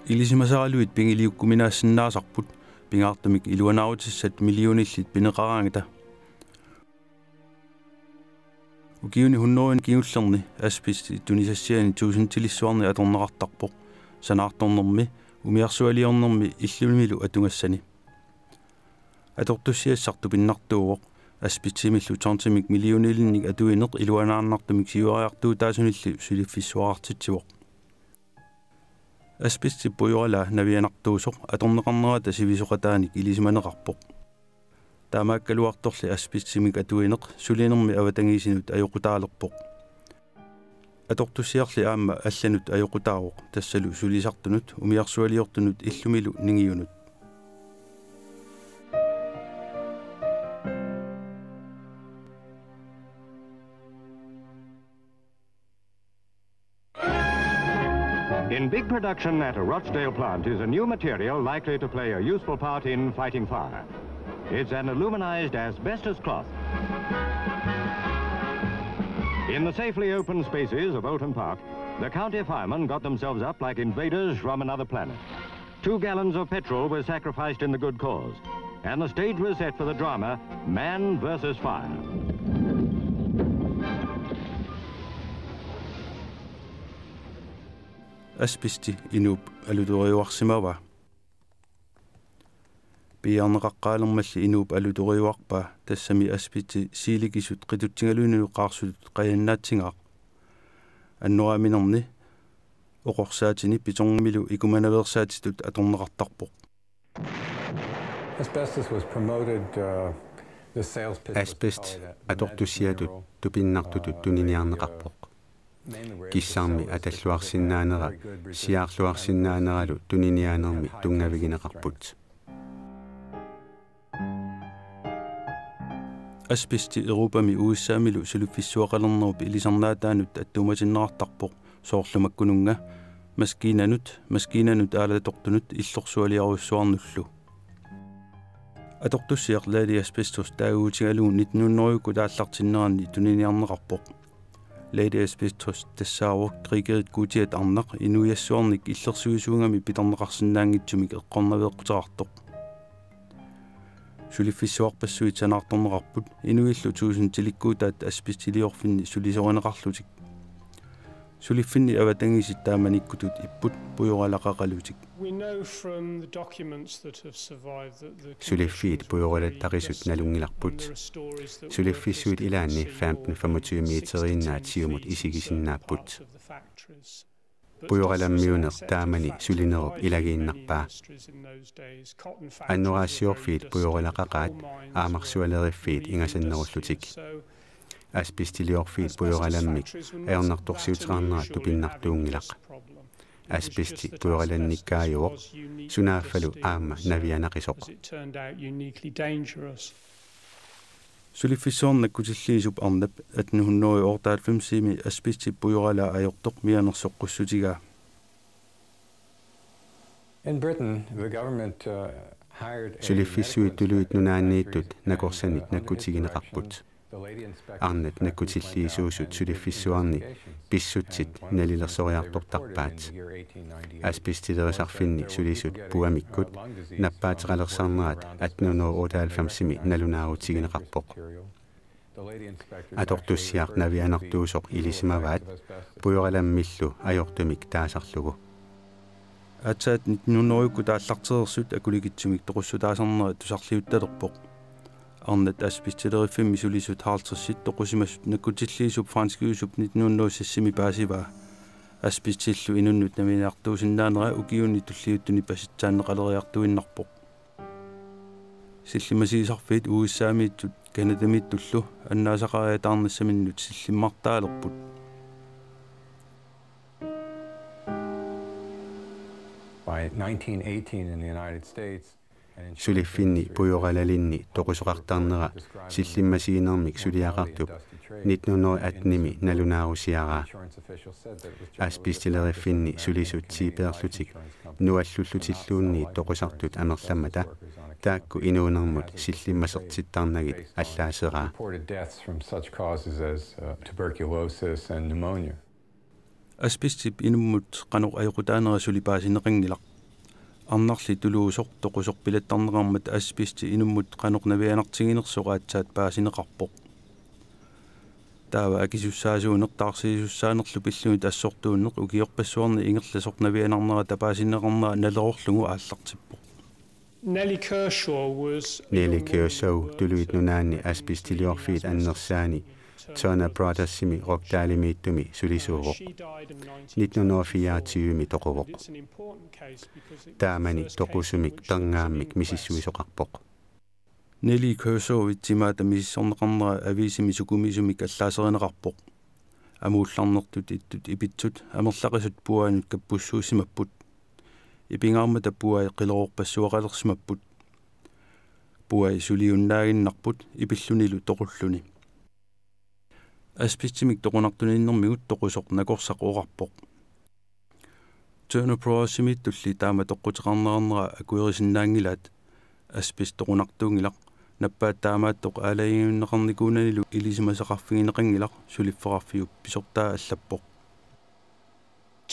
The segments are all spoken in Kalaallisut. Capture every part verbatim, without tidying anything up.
Ilisimasaraluit pigiliukkuminaassinnaasarput, pingaartumik iluanaarutissat millionillit pineqaraangata. Ukiuni hunnorujuni kingullerni asbesti tunisassiani tuusintilissuarni atorneqartarpoq, sanaartornermi, umiarsualiornermi illumilu atugassani. Atortussiassaq tupinnartuuvoq, asbestimillu tonsimik millioninnik atuineq iluanaarnartumik siuariartuutaasunillu suliffissuaqartitsivoq. Asbestip pujoralaa navianartuusoq atorneqarnerata sivisoqataanik ilisimaneqarpoq. Taamaakkaluartorli asbestimik atuineq sulinermi avatangiisinut ajoqutaalerpoq. Atortussiarli aamma allanut ajoqutaavoq, tassalu sulisartunut, umiarsualiortunut illumilu ningiunut. In big production at a Rochdale plant is a new material likely to play a useful part in fighting fire. It's an aluminized asbestos cloth. In the safely open spaces of Oulton Park, the county firemen got themselves up like invaders from another planet. Two gallons of petrol were sacrificed in the good cause, and the stage was set for the drama Man versus Fire. Asbesti inuup alutoriuarsimavaa. Piiarneqaqqaalermalli inuup alutoriuarpaa, tassami asbesti siilikisut qitutsigalunilu qaarsutut qajannaatsigaaq. Annoraaminerni oqorsaatini pitorngamilu ikumanaveersaatitut atorneqartarpoq. Asbestos was promoted, uh, the sales pitch was Asbest atortussiatut tupinnartutut tuniniarneqarpoq. Kissarmi atalluarsinnaanera siaarluarsinnaaneralu tuniniaanermi tunngavigineqarput. Asbesti Europami U S A-milu suliffissuaqalernerup ilisarnaataanut attuumatinneqartarpoq, soorlu makkununnga maskiinanut, maskiinanut aalatortunut illorsualiarujussuarnullu. Atortussiaq Lady Asbestos taaguutigalugu nitten hundrede-ukkut aallartinneranni tuniniarneqarpoq. Lady Asbestos tassaavoq Griegeriit Guutiat arnaq inuiassuarnik illersuisuugami pitorneqarsinnaanngitsumik eqqornaveeqquteqartoq. Suliffissuarpassuit sanaartorneqarput inuillu tuusintilikkuutaat asbestiliorfinni sulisorineqarlutik. Suliffinni avatangiisit taamanikkutut ipput pujoralaqaqalutik. We know from the documents that have survived that the Suliffiit pujoralattarisut nalunngilarput. Suliffissuit ilaanni femten femogtyve meteriinnaat siumut isigisinnaapput. Pujoralammiuneq taamani sulinerup ilagiinnarpaa. Annoraassiorfiit pujoralaqaqaat aamarsualeriffiit ingasannerullutik. Asbestiliorfiit pujoralammik ajornartorsiuteqarnerat tupinnartuunngilaq. Asbesti pujoralannikkaajuvoq, sunaaffalu aamma navianaqisoq. Suliffissuarni nakkutilliisup arnap atten hundrede og otteoghalvfemsimi asbestip pujoralaa ajortoq mianersoqqussutigaa. In Britain, the government uh, hired a Suliffissuit tuluit nunaanniittut nakorsanit nakkutigineqarput. Arnat nakkutilliisuusut suliffissuarni pissutsit nalilersoriartortarpaat. Asbestilerisarfinni sulisut puamikkut nappaateqalersarnerat atten hundrede og otteoghalvfemsimi nalunaarutigineqarpoq. Atortussiaq navianartuusoq ilisimavaat pujoralammillu ajortumik taasarlugu. Aatsaat nitten hundrede-ukkut aallartereersut akulikitsumik toqussutaasarnerat tusarliuttalerpoq. Arnat asbestileriffimmik sulisut halvtredsit toqusimasut nakkutilliisup franskiusup nitten hundrede og seksimi paasivaa. Asbestillu inunnut navianartuusinnaanera ukiuni tulliuttuni pasitsaanneqaleriartuinnarpoq. Sillimmasiisarfiit U S A-miittut Canadamiittullu annaasaqariataarnissaminnut sillimmartaalerput. By nineteen eighteen in the United States, an insurance Suliffinni pujoralalinni toqusoqartarnera sillimmasiinermik suliaqartup nitten hundrede og attenimi nalunaarusiaraa. Asbestileriffinni sulisut tiipeerlutik nuallullutilluunniit toqusartut amerlammata taakku inuunermut sillimmasertittarnagit allaaseraa. Reported deaths from such causes as uh, tuberculosis and pneumonia. Asbestip inummut qanoq ajoqutaanera suli paasineqanngilaq. Arnarli tuluusoq toqusoq pilattarneqarmat asbesti inummut qanoq navianartiginersoq aatsaat paasineqarpoq. Taava akisussaasuuneq taarsiisussaanerlu pillugit assortuunneq ukiorpassuarni ingerlasoq navianarnera tapaasineqarnera nalerorlugu aallartippoq. Nellie Kershaw was a Nellie young woman Kershaw who worked Tuluit at Nunaanni Rockdale asbestiliorfiit Mining annersaani Turner Turner Brothers Brothersimi Rockdalemiittumi sulisuuvoq. She died in nineteen twenty-four. Nitten hundrede og fireogtyve-mi toquvoq. It's an important case because it's the Taamani first case in toqusumik which there was an perngaammik inquest. Misissuisoqarpoq. Nellie Kershawip timaata misissorneqarnera aviisimi sukumiisumik allaaserineqarpoq. Amuullarnertut ittut ipitsut amerlaqisut puaanut kappussuussimapput. Ipingaarmata puai qileroorpassuaqalersimapput. Puai suliunnaaginnarput ipillunilu toqulluni. Asbestimik toqunartuninnermigut toqusoq nakorsaq oqarpoq. Turner Brothersimiittulli taama toqquteqarneqarnera akuerisinnaanngilaat. Asbest toqunartuunngilaq, nappaat taamaattoq aalajangiunneqarnikuunanilu ilisimasaqarfigineqanngilaq, suliffeqarfiup pisortaa allappoq.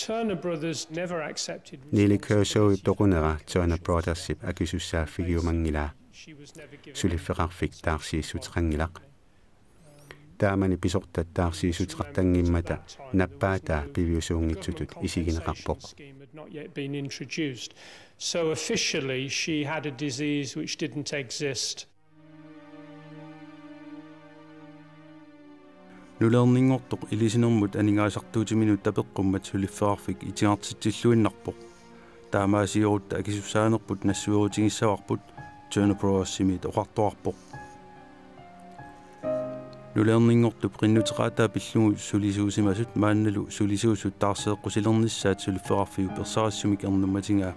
Turner Brothers never accepted Nellie Kershawip toqunera Turner Brothersip akisussaaffigiumanngilaa. She was never given suliffeqarfik taarsiissuteqanngilaq. Taamani pisortat taarsiissuteqartanngimmata nappaataa piviusuunngitsutut isigineqarpoq. Scheme had not yet been introduced. So officially, she had a disease which didn't exist. Nuleerninngortoq ilisinermut aningaasartuutiminut tapeqqummat suliffeqarfik itigartitsilluinnarpoq. Taamaasiorutta akisussaanerput nassuerutigissavarput, Turner Brothersimiit oqartoqarpoq. Nuleerninngortup qinnuteqaataa pillugu sulisuusimasut maannalu sulisuusut taarseeqqusilernissaat suliffeqarfiup ersarissumik ernummatigaa.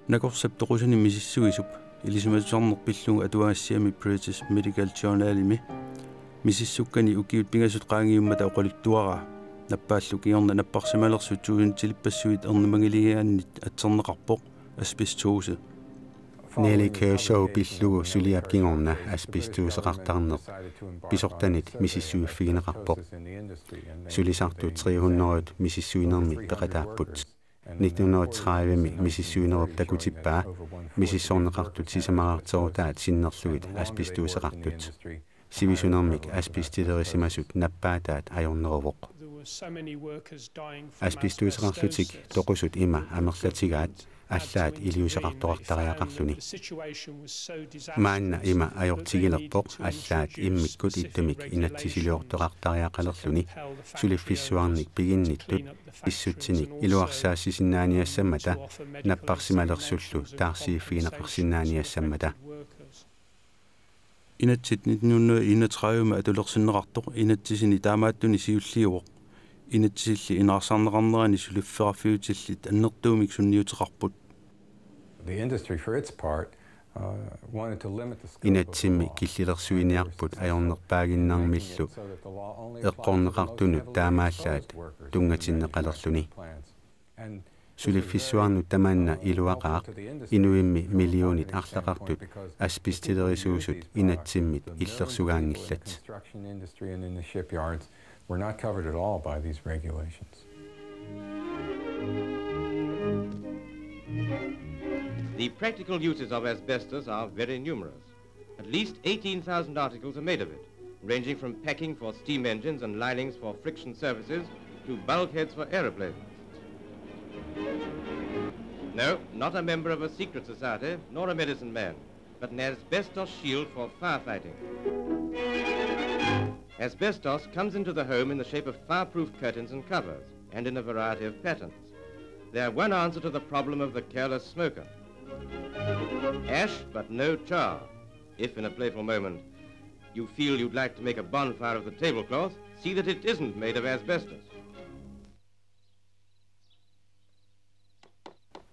Nakorsap toqusuni misissuisup ilisimatusarneq pillugu atuagassiami British Medical Journalimi misissukkani ukiut pingasut qaangiummata oqaluttuaraa, nappaallu kingorna napparsimalersut tuusintilippassuit ernumangiligaannit atserneqarpoq asbestose. Nellie Kershaw pillugu suliap kingorna asbestoseqartarneq pisortanit misissuiffigineqarpoq. Sulisartut tre hundrede misissuinermik peqataapput. Nitten hundrede tredive-mi misissuinerup takutippaa misissorneqartut sisamaraarterutaat sinnerlugit asbestoseqartut. Sivisunermik asbestilerisimasut nappaataat ajorneruvoq. Asbestoseqarlutik toqusut ima amerlatigaat allaat iliuuseqartoqartariaqarluni. Maanna ima ajortigilerpoq allaat immikkut ittumik inatsisiliortoqartariaqalerluni suliffissuarnik piginnittut pissutsinik iluarsaassisinnaaniassammata napparsimalersullu taarsiiffigineqarsinnaaniassammata. Inatsit nitten hundrede enogtredive-mi atulersinneqartoq inatsisini taamaattuni siulliuvoq. Inatsisilli inaarsarneqarnerani suliffeqarfiutillit annertuumik sunniuteqarput. The industry, for its part, uh, wanted to limit the scope of the Inatsimmi law killilersuiniarput ajornerpaaginnarmillu so that the law only applied to those eqqorneqartunut chemicals that taamaallaat occurs in tunngatinneqalerluni. Manufacturing plants. And suliffissuarnut tamanna iluaqaaq, inuimmi millionit arlaqartut asbestilerisuusut inatsimmit illersugaanngillat. Construction industry and in the shipyards were not covered at all by these regulations. The practical uses of asbestos are very numerous. At least eighteen thousand articles are made of it, ranging from packing for steam engines and linings for friction surfaces to bulkheads for aeroplanes. No, not a member of a secret society, nor a medicine man, but an asbestos shield for firefighting. Asbestos comes into the home in the shape of fireproof curtains and covers, and in a variety of patterns. They're one answer to the problem of the careless smoker. Ash, but no char. If in a playful moment you feel you'd like to make a bonfire of the tablecloth, see that it isn't made of asbestos.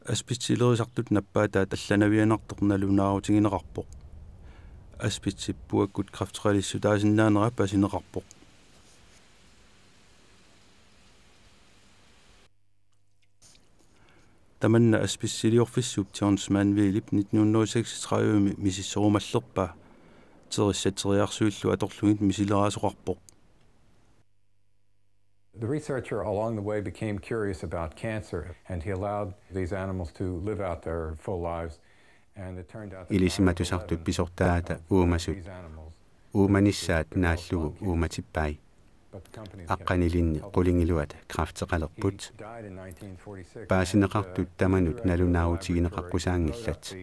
Asbestilerisartut nappaataat allanavianartoq nalunaarutigineqarpoq. Asbestip puakkut kræfteqalissutaasinnaanera pasineqarpoq. Tamanna asbestiliorfissuup John Manvillep nitten hundrede seksogtredive-mi misissorumallerpaa. Terissat teriarsuillu atorlugit misileraasoqarpoq. The researcher along the way became curious about cancer, and he allowed these animals to live out their full lives. And it turned out that Ilisimatusartut pisortaata uumasut uumanissaat naallugu uumatippai. Aqqanilinni qulingiluat kræfteqalerput. Paasineqartut tamanut nalunaarutigineqaqqusaanngillat.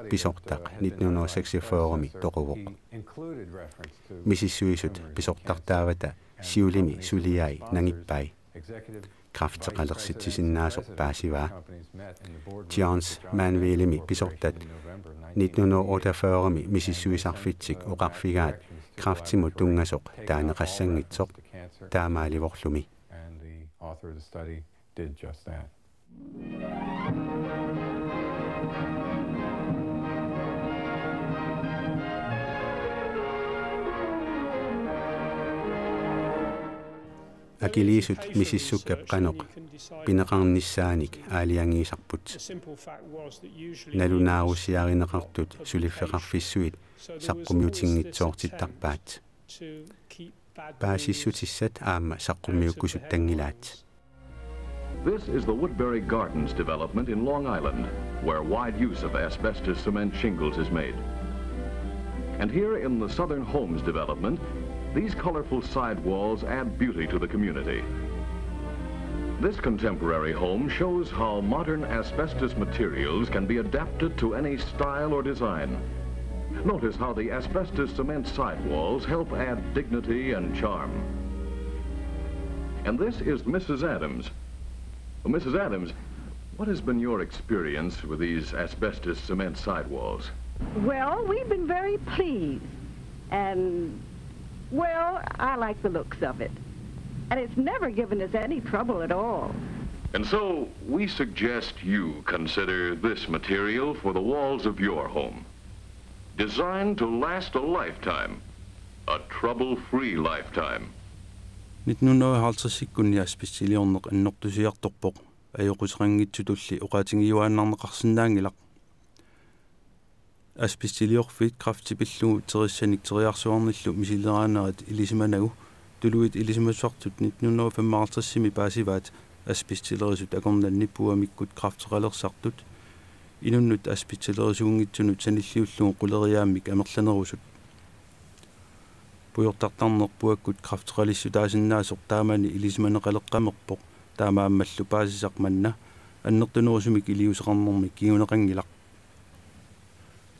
Pisortaq nitten hundrede og seksogfyrre-mi toquvoq. Misissuisut pisortartaavata siulimi suliai nangippai. Kræfteqalersitsisinnaasoq paasivaa. Johns Manvillemi pisortat nitten hundrede og otteogfyrre-mi misissuisarfitsik oqarfigaat kræftimut tunngasoq taaneqassanngitsoq, taamaalivorlumi. And the author of the study did just that. Akiliisut misissukkap qanoq pineqarnissaanik aalajangiisarput. Nalunaarusiarineqartut suliffeqarfissuit saqqummiutinngitsoortittarpaat. Paasissutissat aamma saqqummiukkusuttanngilaat. This is the Woodbury Gardens development in Long Island, where wide use of asbestos cement shingles is made. And here in the Southern Homes development, these colorful sidewalls add beauty to the community. This contemporary home shows how modern asbestos materials can be adapted to any style or design. Notice how the asbestos cement sidewalls help add dignity and charm. And this is Missus Adams. Well, Missus Adams, what has been your experience with these asbestos cement sidewalls? Well, we've been very pleased. And, well, I like the looks of it. And it's never given us any trouble at all. And so we suggest you consider this material for the walls of your home. Designed to last a lifetime, a trouble-free lifetime. Nitten hundrede og halvtreds-ikkunni asbestiliorneq annertusiartorpoq, ajoquseqanngitsutulli oqaatigiuaannarneqarsinnaanngilaq. Asbestiliorfiit kræfti pillugu terissanik teriarsuarnillu misileraanerat ilisimanagu tuluit ilisimasartut nitten hundrede og femoghalvtreds-imi paasivaat asbestilerisut akornanni puuamikkut kræfteqalersartut, inunnut asbestilerisuunngitsunut sanilliullugu quleriaammik amerlanerusut. Pujortartarneq puakkut kræfteqalissutaasinnaasoq taamani ilisimaneqaleqqamerpoq, taamaammallu paasisaq manna annertunerusumik iliuuseqarnermik kinguneqanngilaq.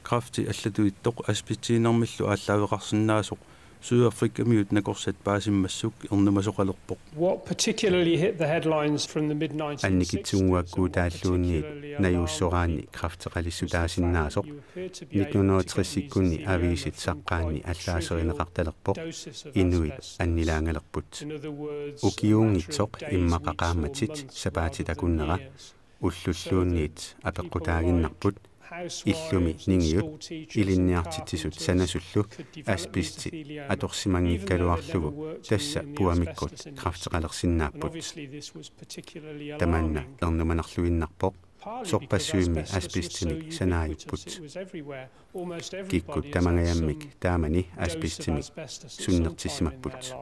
Kræfti allatuittoq asbestiinnarmillu aallaaveqarsinnaasoq Sydafrikamiut nakorsat paasimmassuk ernumasoqalerpoq. What particularly hit the headlines from the mid nineteen sixties and what Annikitsunnguakkuutaalluunniit particularly alarmed najuussoraanni kræfteqalissutaasinnaasoq nitten hundrede og tres-ikkunni aviisit saqqaanni allaaserineqartalerpoq, inuit annilaangalerput. Ukiuunngitsoq immaqa qaammatit sapaatit akunnera ullulluunniit apeqqutaaginnarput, illumi ningiut ilinniartitsisut sanasullu asbesti atorsimanngikkaluarlugu tassa puamikkut kræfteqalersinnaapput. Tamanna ernumanarluinnarpoq, sorpassuimmi asbestimik sanaajupput. Kikkut tamangajammik taamani asbestimik sunnertissimapput.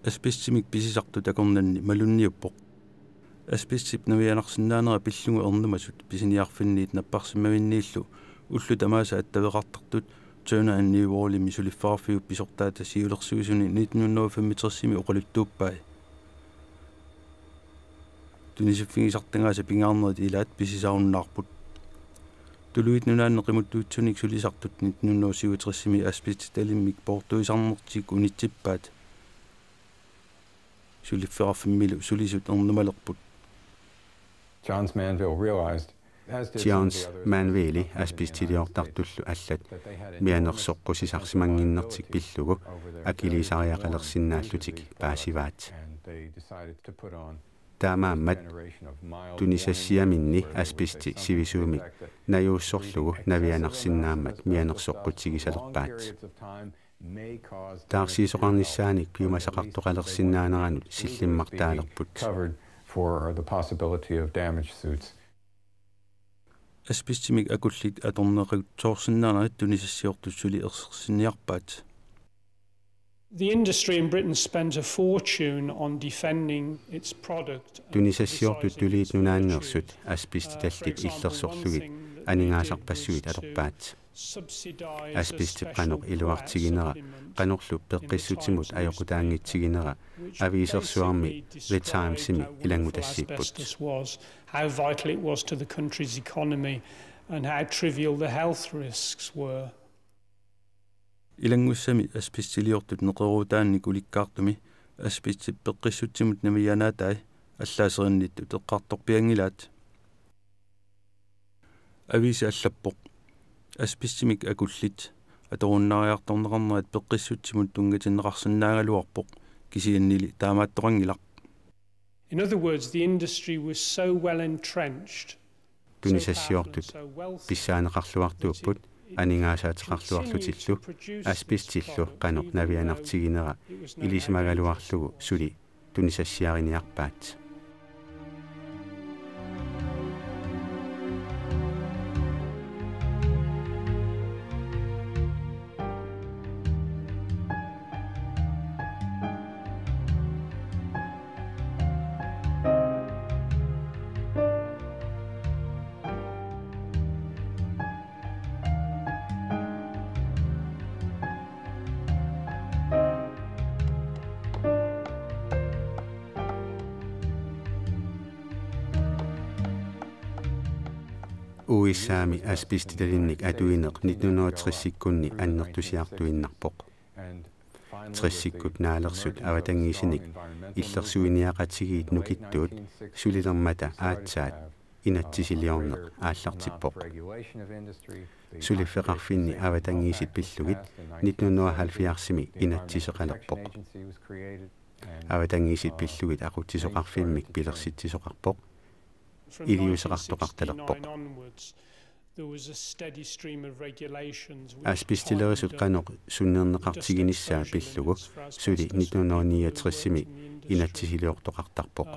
Asbestimik pisisartut akornanni malunniuppoq. Asbestip navianarsinnaanera pillugu ernumasut pisiniarfinniit napparsimmavinniillu ullut tamaasa attaveqartartut Turner and Newallimi suliffeqarfiup pisortaata siulersuisuni nitten hundrede og femogtres-imi oqaluttuuppai. Tunisiffigisartagaasa pingaarnerit ilaat pisisarunnaarput. Tuluit Nunaanni qimuttuutsunik sulisartut nitten hundrede og syvogtres-imi asbestitalimmik poortuisarnertik unitsippaat. Suliffeqarfimmilu sulisut ernumalerput. Johns Manville realized, as did some of Johns the others, Manville asbestiliortartullu allat mianersoqqusisarsimannginnertik pillugu akiliisariaqalersinnaallutik paasivaat. And they decided to put on Taamaammat tunisassiaminni asbesti sivisuumik najuussorlugu navianarsinnaammat mianersoqqutsigisalerpaat. Taarsiisoqarnissaanik piumasaqartoqalersinnaaneranut sillimmartaalerput. Covered for the possibility of damage suits. Asbestimik akullit atorneqarutsoorsinnaanerat tunisassiortut suli ersersinniarpaat. The industry in Britain spent a fortune on defending its product. Tunisassiortut tuliit nunaanneersut asbestitallit illersorlugit aningaasarpassuit atorpaat. Asbestip qanoq iluartiginera, qanorlu peqqissutsimut ajoqutaanngitsiginera aviisersuarmi The Timesimi ilanngutassiipput. How vital it was to the country's economy and how trivial the health risks were. Ilanngussami asbestiliortut neqeruutaannik ulikkaartumi asbestip peqqissutsimut navianaatai allaaserinnittut eqqartorpianngilaat. Aviisi allappoq: Asbestimik akullit atorunnaariartorneqarnerat peqqissutsimut tunngatinneqarsinnaagaluarpoq, kisiannili taamaattoqanngilaq. In other words, the industry was so well entrenched. Tunisassiortut pissaaneqarluartuupput aningaasaateqarluarlutillu asbestillu qanoq navianartiginera ilisimagaluarlugu suli tunisassiariniarpaat. U S A-mi asbestitalinnik atuineq nitten hundrede og tres-ikkunni annertusiartuinnarpoq. Tressikkut naalersut avatangiisinik illersuiniaqatigiit nukittuut sulilermata aatsaat inatsisiliorneq aallartippoq. Suliffeqarfinni avatangiisit pillugit nitten hundrede og halvfjerds-imi inatsiseqalerpoq. Avatangiisit pillugit aqutsisoqarfimmik pilersitsisoqarpoq. Iliuuseqartoqartalerpoq. Asbestilerisut qanoq sunnerneqartiginissaa pillugu suli nitten hundrede niogtres-imi inatsisiliortoqartarpoq.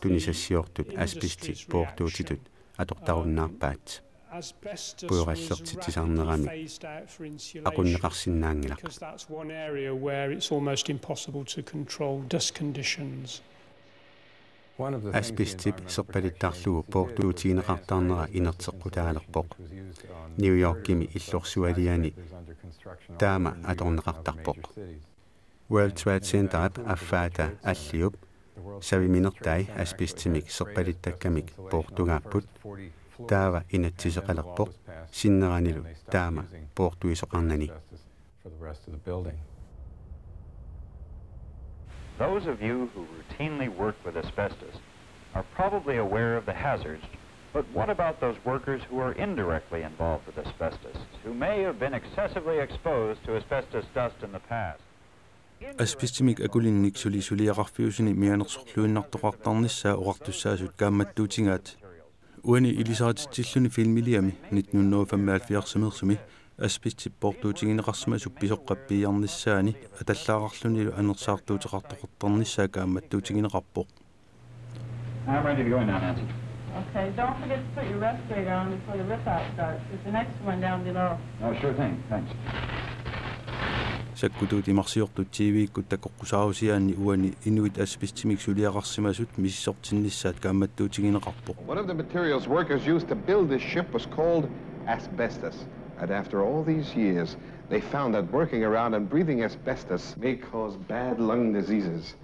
Tunisassiortut asbesti poortuutitut atortarunnaarpaat. Pujorallertitsisarnerami aqunneqarsinnaanngilaq. Asbestip serpalittarlugu poortuutigineqartarnera inerteqqutaalerpoq. New Yorkimi illorsualiani taama atorneqartarpoq. World Trade Centerip affaata Alliup saviminertai asbestimik serpalittakkamik poortugaapput. Taava inatsiseqalerpoq sinneranilu taama poortuisoqarnani. Those of you who routinely work with asbestos are probably aware of the hazards, but what about those workers who are indirectly involved with asbestos, who may have been excessively exposed to asbestos dust in the past? Asbestimik akulinnik suli suliaqarfiusuni mianersorluinnartoqartarnissaa oqartussaasut kaammattuutigaat. Uani ilisarititsilluni filmiliami nitten hundrede og femoghalvfjerds-imeersumi asbestip poortuutigineqarsimasup pisoqqap piiarnissaani atallaaqarlunilu anersaartuuteqartoqartarnissaa kaammattuutigineqarpoq. I'm ready to go in now, Nancy. Okay, don't forget to put your respirator on before the rip out starts. There's the next one down below. Oh, sure thing. Thanks. Sakkutuut imarsiortut T V-kkut takoqqusaarusiaanni uani inuit asbestimik suliaqarsimasut misissortinnissaat kaammattuutigineqarpoq. One of the materials workers used to build this ship was called asbestos. And after all these years, they found that working around and breathing asbestos may cause bad lung diseases,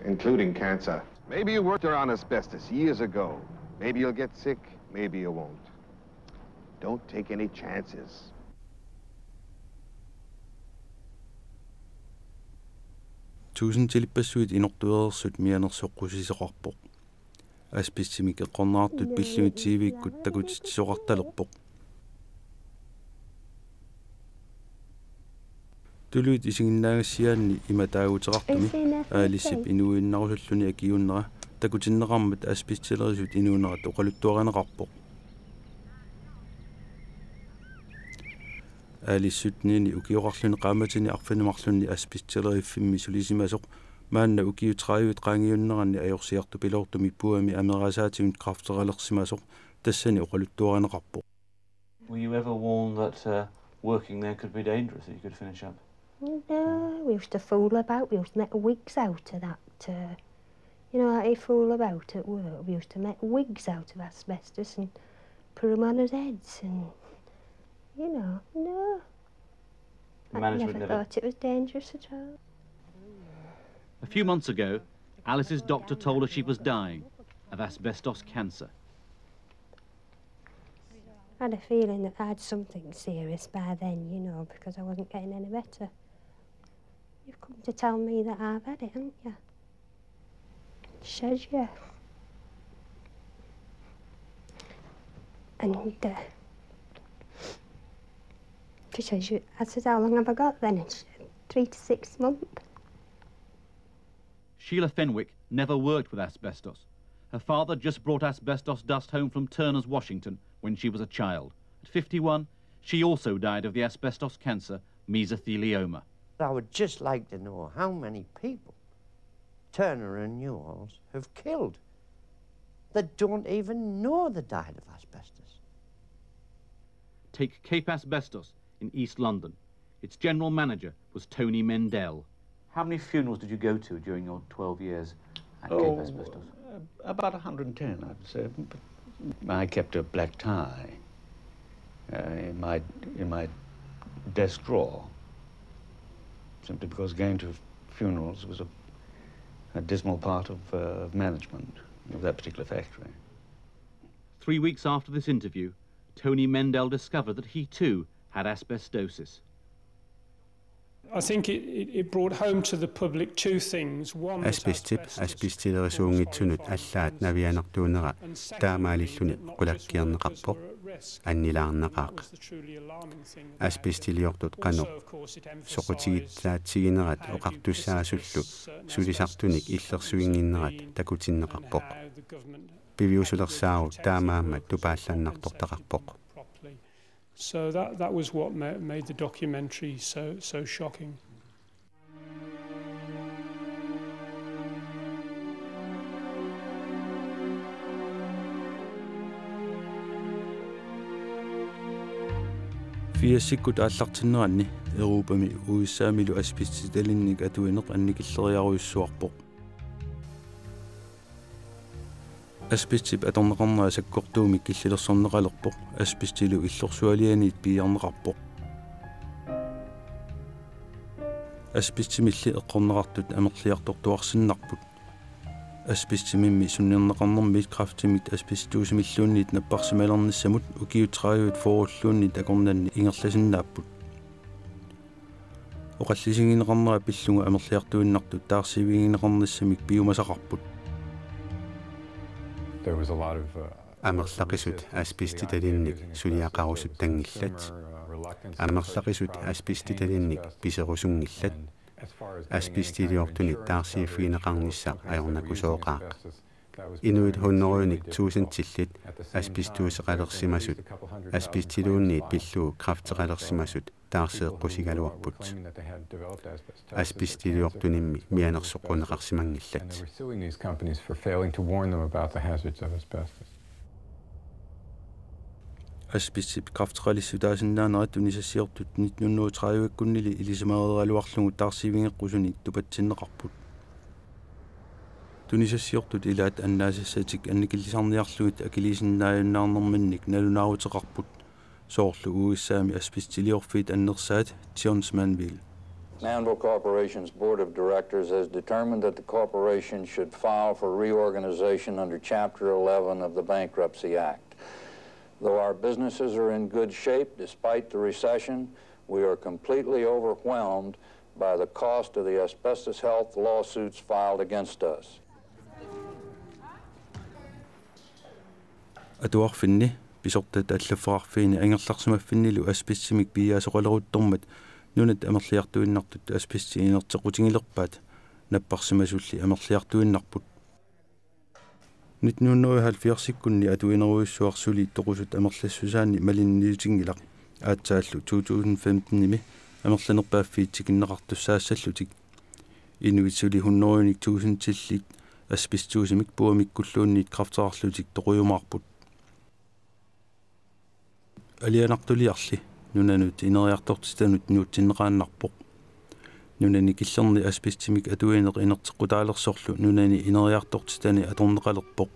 including cancer. Maybe you worked around asbestos years ago. Maybe you'll get sick, maybe you won't. Don't take any chances. Tuusintilipassuit inortuereersut mianersoqqusisoqarpoq. Asbestimik eqqorneqartut pillugit T V-kkut takutitsisoqartalerpoq. Tuluit isiginnaagassiaanni ima taaguuteqartumi Alicep inuuinnarusulluni akiuunnera takutinneqarmat asbestilerisut inuunerat oqaluttuarineqarpoq. Alice syttenini ukioqarluni qaammatini arfineq-marlunni asbestileriffimmi sulisimasoq maanna ukiut tredive qaangiunneranni ajorsiartupiloortumik puigami ameraasaativut kræfteqalersimasoq tassani oqaluttuarineqarpoq. Were you ever warned that uh, working there could be dangerous, that you could finish up? No, we used to fool about. We used to make wigs out of that. Uh, you know, how you fool about at work. We used to make wigs out of asbestos and put them on his heads, and you know, no. I never thought it was dangerous at all. A few months ago, Alice's doctor told her she was dying of asbestos cancer. I had a feeling that I had something serious by then, you know, because I wasn't getting any better. You've come to tell me that I've had it, haven't you? She says, yeah. And uh, she says, you, I said, how long have I got then? And she said, three to six months. Sheila Fenwick never worked with asbestos. Her father just brought asbestos dust home from Turners, Washington, when she was a child. At fifty-one, she also died of the asbestos cancer, mesothelioma. I would just like to know how many people Turner and Newalls have killed that don't even know they died of asbestos. Take Cape Asbestos in East London. Its general manager was Tony Mendell. How many funerals did you go to during your twelve years at Cape Oh, Asbestos? uh, about a hundred and ten, I'd say. But I kept a black tie uh, in my in my desk drawer, simply because going to funerals was a, a dismal part of uh, management of that particular factory. Three weeks after this interview, Tony Mendell discovered that he too had asbestosis. I think it, it, it brought home to the public two things. One, that Asbestip asbestos asbestilerisuunngitsunut caused allaat horrific navianartuunera cancer, and secondly, taamaalilluni that not just workers qulakkeerneqarpoq, were at risk, annilaarnaqaaq. that was the truly alarming thing about it. Asbestiliortut qanoq Also, of course, it emphasised soqutigitsaatsiginerat how oqartussaasullu ubiquitous certain sulisartunik asbestos illersuinnginnerat used to be takutinneqarpoq. and how the government Piviusulersaarut taamaammat tupaallannartortaqarpoq. So that, that was what ma- made the documentary so, so shocking. Firsikkut aallartinneranni Europami U S A-milu asbestitalinnik atuineq annikilleriarujussuarpoq. Asbestip atorneqarnera sakkortuumik killilersorneqalerpoq, asbestilu illorsualianiit piiarneqarpoq. Asbestimilli eqqorneqartut amerliartortuarsinnarput. Asbestimimmi sunnerneqarnermiit kræftimit asbestosimilluunniit napparsimalernissamut ukiut tredive fyrrelluunniit akornanni ingerlasinnaapput. Oqallisigineqarnera pillugu amerliartuinnartut taarsiivigineqarnissamik piumasaqarput. There was a lot of uh, Amerlaqisut asbestitalinnik suliaqarusuttanngillat. Amerlaqisut asbestitalinnik piserusunngillat. Asbestiliortunik taarsiiffigineqarnissaq ajornakusooqaaq. Inuit hundredenik tusindillit asbestoseqalersimasut, asbestiluunniit pillugu kræfteqalersimasut taarseeqqusigaluarput. Asbestiliortunimmi mianersoqqunneqarsimanngillat. They were suing these companies for failing to warn them about the hazards of asbestos. Asbestip kræfteqalissutaasinnaanerat tunisassiortut nitten hundrede tredive-kkunnili ilisimareeraluarlugu taarsiivigeqqusunik tupatsinneqarput. Tunisassiortut ilaat annaasassatik annikillisarniarlugit akiliisinnaajunnaarnerminnik nalunaaruteqarput, soorlu U S A-mi asbestiliorfiit annersaat Johns Manville. Manville Corporation's Board of Directors has determined that the corporation should file for reorganization under Chapter eleven of the Bankruptcy Act. Though our businesses are in good shape despite the recession, we are completely overwhelmed by the cost of the asbestos health lawsuits filed against us. Atuarfinni, pisortat allaffeqarfiini angerlarsimaffinnilu asbestimik piiaasoqaleruttormat nunat amerliartuinnartut asbesti inerteqqutigilerpaat, napparsimasulli amerliartuinnarput. Nitten hundrede halvfjerds-ikkunni atuinerujussuaq suli toqusut amerlassusaanni malinniutinngilaq, aatsaallu to tusind femten-imi amerlanerpaaffiit tikinneqartussaassallutik. Inuit suli hundredenik tusindillit asbestosimik puamikkulluunniit kræfteqarlutik toqujumaarput. Alianartuliarli nunanut ineriartortitanut nuutsinneqaannarpoq. Nunani killerni asbestimik atuineq inerteqqutaalersorlu nunani ineriartortitani atorneqalerpoq.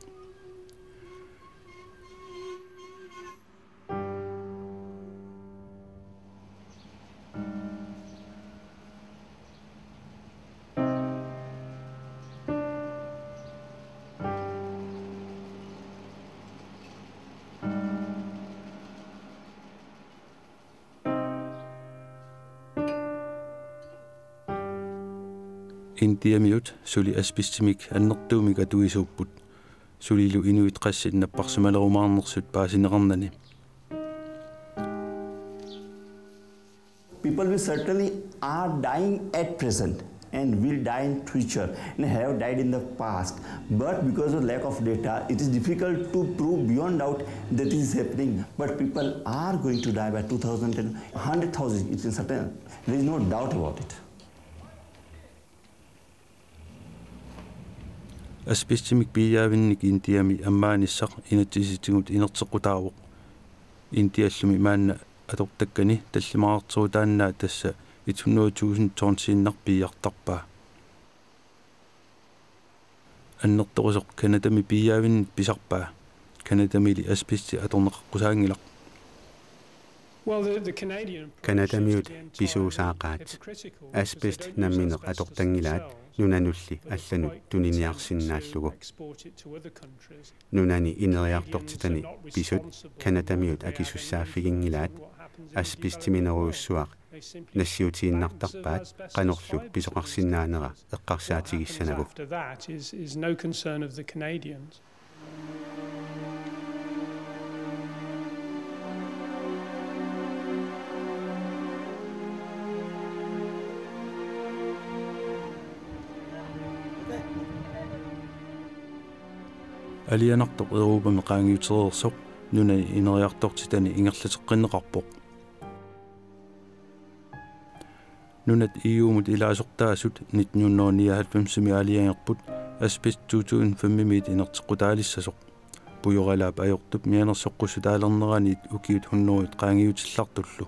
Indiamiut suli asbestimik annertuumik atuisuupput. Sulilu inuit qassit napparsimalerumaarnersut paasineqarnani. People will certainly are dying at present and will die in future and have died in the past. But because of lack of data, it is difficult to prove beyond doubt that this is happening. But people are going to die by two thousand and hundred thousand, it is certain. There is no doubt about it. Asbestimik piiaavinnik Indiami ammaanissaq inatsisitigut inerteqqutaavoq. Indiallumi maanna atortakkani tallimaqarterutaannaat tassa et hundrede tusind tonsiinnaq piiartarpaa. Annertorusoq Canadami piiaavinnik pisarpaa. Canadamili asbesti atorneqaqqusaanngilaq. Well, the, the Canadian approach Canadamiut shows, again, to pisuusaaqaat hypocritical because they asbest don't use nammineq asbestos atortanngilaat themselves, nunanulli but allanut export it to other countries. Tuniniarsinnaallugu. Nunani ineriartortitani pisut Canadamiut akisussaaffiginngilaat asbestiminerujussuaq nassiutiinnartarpaat qanorlu pisoqarsinnaanera eqqarsaatigissanagu. After that is, is no concern of the Canadians. Alianartoq Europami qaangiutereersoq nunani ineriartortitani ingerlateqqinneqarpoq. Nunat E U-mut ilaasortaasut nitten hundrede nioghalvfems-imi aalajangerput asbest to tusind fem-imiit inerteqqutaalissasoq. Pujoralaap ajortup mianersoqqussutaalerneraniit ukiut hundredet qaangiutillartullu.